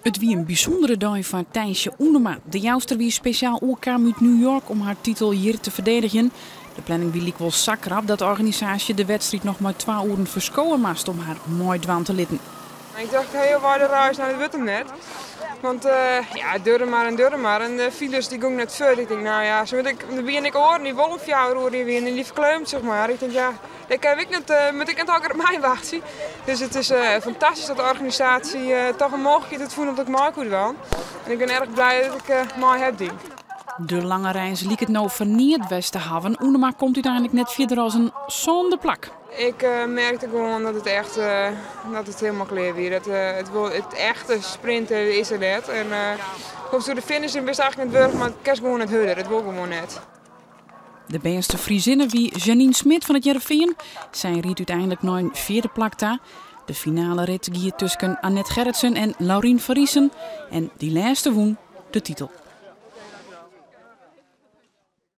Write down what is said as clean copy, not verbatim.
It wie in bysûndere dei foar Thijsje Oenema. De Jouster wie spesjaal oerkaam út New York om har titel hjir te ferdedigjen. De planning wie lykwols sa krap dat de organisaasje de wedstriid noch mei twa oeren ferskowe moast om har meidwaan te litten. Ik tocht hiel wei de reis, no dat wurdt him net. Want ja, it duorre mar en duorre mar en de files dy gongen net fuort. Ik tink, no ja, se moat ek, der wiene ek oaren dy't wol om fjouwer oere hjir wiene en dy ferkleumden sich mar. Ik tink, ja, dêr kin ik net, moat ik net allegear op my wachtsje. Dus it is fantastysk dat de organisaasje toch in mooglikheid hat fûn om dat ik mei koe dwaan. En ik bin erch blij dat ik mei ha dien. De lange reis liket no foar neat west te hawwen. Oenema komt úteinlik net fierder as in sânde plak. Ik merkte gewoan dat it echt dat it hielendal klear wie. Dat it wol it echte sprinten is der net. En komst oer de finish en bist eigentlik net wurch, mar kinst gewoan net hurder. It wol gewoan net. De bêste Friezinne wie Janine Smit fan It Hearrenfean. Sy ried úteinlik nei in fjirde plak ta. De finale rit gie tusken Annette Gerritsen en Laurien van Riessen. En dy lêste wûn de titel.